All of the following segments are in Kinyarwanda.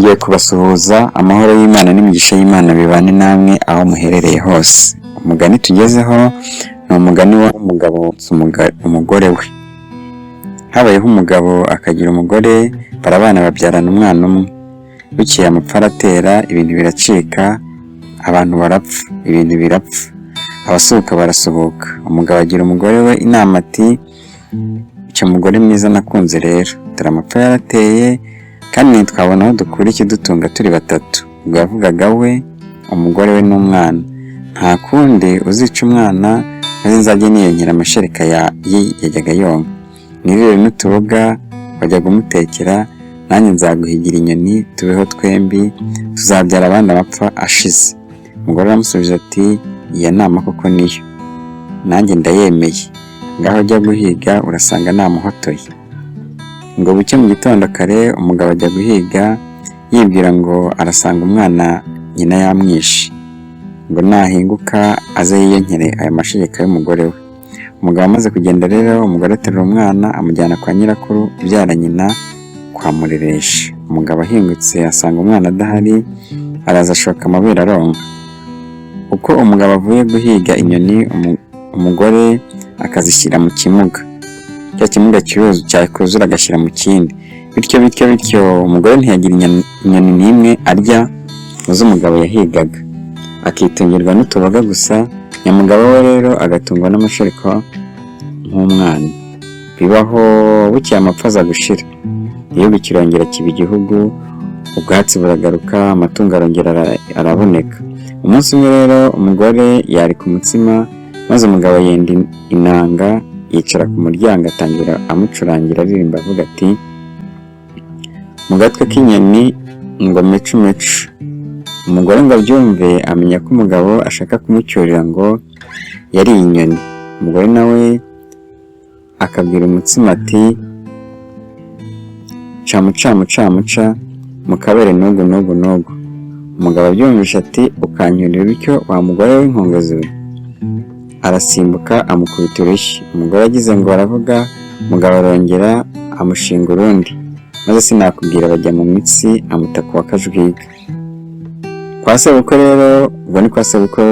Nongeye kubasuhuza, amahoro y'Imana n'imigisha y'Imana bibane namwe aho muherereye hose. Umugani tugezeho ni umugani w'umugabo wonsa umugore we. Habayeho umugabo akagira umugore, barabana babyarana umwana umwe. Bukeye amapfa aratera, ibintu biracika, abantu barapfa, ibintu birapfa, abasuhuka barasuhuka. Umugabo agira umugore we inama ati: "Icyo mugore mwiza nakunze rero, dore amapfa yarateye kandi ntitwabona aho dukura ikidutunga turi batatu." Ubwo yavugaga we, umugore we n'umwana. "Nta kundi, uzica umwana maze nzajye niyonkera amashereka ye yajyaga yonka, nirire n'utuboga wajyaga umutekera, nanjye nzaguhigira inyoni tubeho twembi, tuzabyara abandi amapfa ashize." Umugore aramusubiza ati: "Iyo nama koko niyo, nanjye ndayemeye, ngaho jya guhiga urasanga namuhotoye." Ngo bucye mu gitondo kare, umugabo ajya guhiga yibwira ngo arasanga umwana nyina yamwishe, ngo nahinguka aze yiyonkere ayo mashereka y'umugore we. Umugabo amaze kugenda rero, umugore aterura umwana amujyana kwa nyirakuru ubyara nyina kwa Mureresha. Umugabo ahingutse asanga umwana adahari, araza ashoka amabere aronka. Uko umugabo avuye guhiga inyoni, umugore akazishyira mu kimuga, cya kimuga cyakuzura agashyira mu kindi, bityo bityo bityo, umugore ntiyagira inyoni n'imwe arya mu zo umugabo yahigaga, akitungirwa n'utuboga gusa. Nyamugabo we rero agatungwa n'amashereka nk'umwana. Bibaho, bukeye amapfa aza gushira, igihugu kirongera kiba igihugu, ubwatsi buragaruka, amatungo arongera araboneka. Umunsi umwe rero umugore yarika umutsima, maze umugabo yenda inanga yicara ku muryango, atangira amucurangira aririmba avuga ati: "Mu gatwe k'inyoni ngo mecu mecu." Umugore ngo abyumve amenya ko umugabo ashaka kumucyurira ngo yariye inyoni. Umugore nawe akabwira umutsima ati: "Camu camu camuca mu kabere n'ugu n'ugu n'ugu." Umugabo abyumvishe ati: "Ukancyurira utyo wa mugore w'inkongozi we?" Arasimbuka amukubita urushyi. Umugore agize ngo baravuga, umugabo arongera amushinga urundi, maze sinakubwira, bajya mu mitsi, amuta ku wa Kajwiga. Kwa sebukwe rero, ubwo ni kwa sebukwe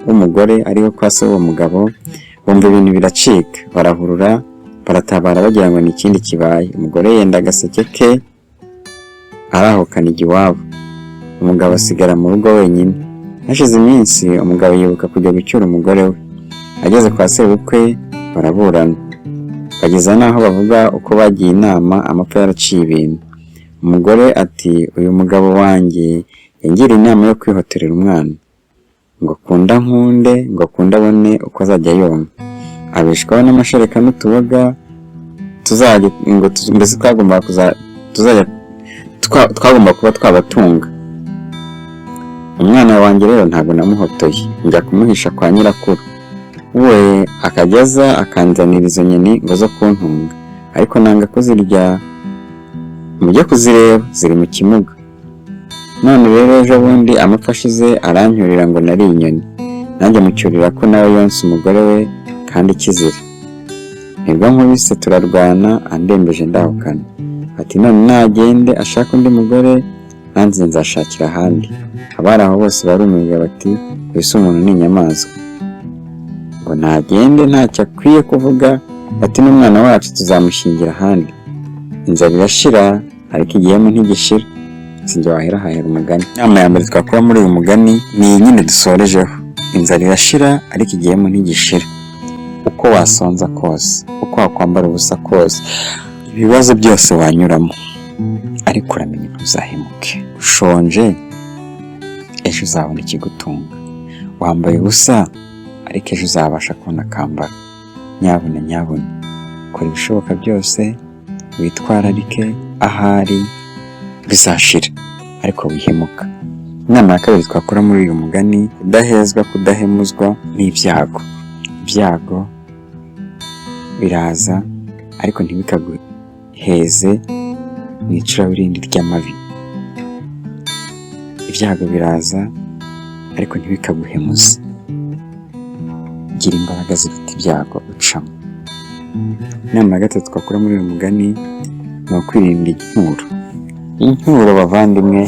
w'umugore, ariho kwa se w'uwo mugabo, bumva ibintu biracika, barahurura baratabara bagira ngo ni ikindi kibaye. Umugore yenda agaseke ke arahukana ijya iwabo, umugabo asigara mu rugo wenyine. Hashize iminsi umugabo yibuka kujya gucyura umugore we. Ageze kwa sebukwe baraburana, bageza n'aho bavuga uko bagiye inama amapfa yaraciye ibintu. Umugore ati: "Uyu mugabo wanjye yangiriye inama yo kwihotorera umwana, ngo akunda nkunde, ngo akunde abone uko azajya yonka, abeshwaho n'amashereka n'utuboga tuzajya ngo mbese twagomba kuza tuzajya twagomba kuba twabatunga. Umwana wanjye rero ntabwo namuhotoye, njya kumuhisha kwa nyirakuru, we akajya aza akanzanira izo nyoni ngo zo kuntunga, ariko nanga kuzirya. Mujye kuzireba ziri mu kimuga. None rero ejo bundi amapfa ashize arancyurira ngo nariye inyoni, nanjye mucyurira ko nawe yonsa umugore we kandi kizira. Nibwo nkubise turarwana, andembeje ndahukana. Ati none nagende ashake undi mugore, nanjye nzashakira ahandi." Abari aho bose barumirwa bati: "Uyu si umuntu, ni inyamaswa." Ngo nagende ntacyo akwiye kuvuga, ati n'umwana wacu tuzamushyingira ahandi. Inzara irashira ariko igihemu ntigishira. Sinjye wahera hahera umugani. Inama ya mbere twakura muri uyu mugani ni iyi nyine dusorejeho: inzara irashira ariko igihemu ntigishira. Uko wasonza kose, uko wakwambara ubusa kose, ibibazo byose wanyuramo, ariko uramenye ntuzahemuke. Ushonje, ejo uzabona ikigutunga. Wambaye ubusa, ariko ejo uzabasha kubona akambaro. Nyabuna nyabuna, kora ibishoboka byose witwararike, ahari bizashira ariko wihemuka. Inama ya kabiri twakura muri uyu mugani: kudahezwa, kudahemuzwa n'ibyago. Ibyago biraza ariko ntibikaguheze mu icuraburindi ry'amabi. Ibyago biraza ariko ntibikaguhemuze. Gira imbaraga ziruta ibyago ucamo. Inama ya gatatu twakura muri uyu mugani ni ukwirinda incyuro. Incyuro bavandimwe,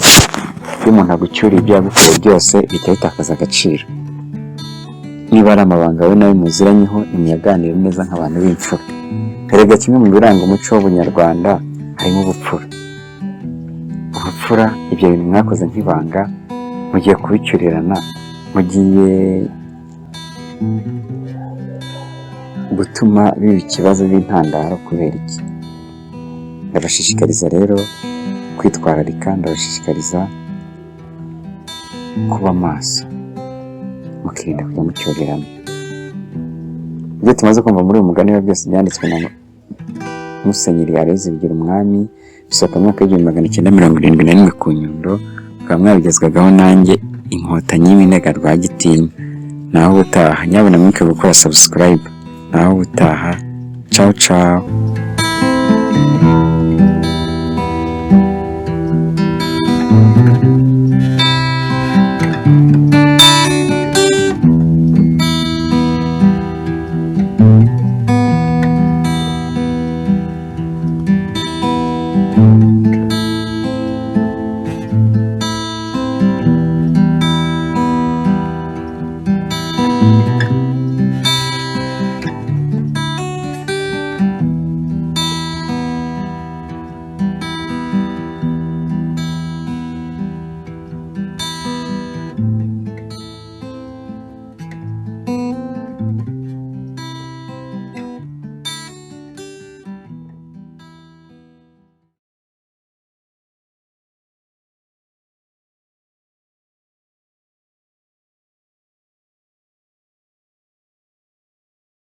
iyo umuntu agucyuriye ibyo yagukoreye byose bihita bitakaza agaciro. Niba ari amabanga wowe nawe muziranyeho, nimuyaganire neza nk'abantu b'imfura. Erega kimwe mu biranga umuco w'Ubunyarwanda harimo ubupfura. Ubupfura, ibyo bintu mwakoze nk'ibanga mugiye kubicyurirana, mugiye gutuma biba ikibazo b'intandaro kubera iki? Ndabashishikariza rero kwitwararika, ndabashishikariza kuba maso, mukirinda kujya mucyurirana. Ibyo tumaze kumva muri uyu mugani byose byanditswe na Musenyeri Aloys Bigirumwami, bisohoka mu mwaka w'1971 ku Nyundo, mukaba mwabigezwagaho nanjye Inkotanyi y'iminega Rwagitinya. Naho ubutaha, nyabuna mwibuke gukora subscribe. Naho ubutaha, ciao ciao.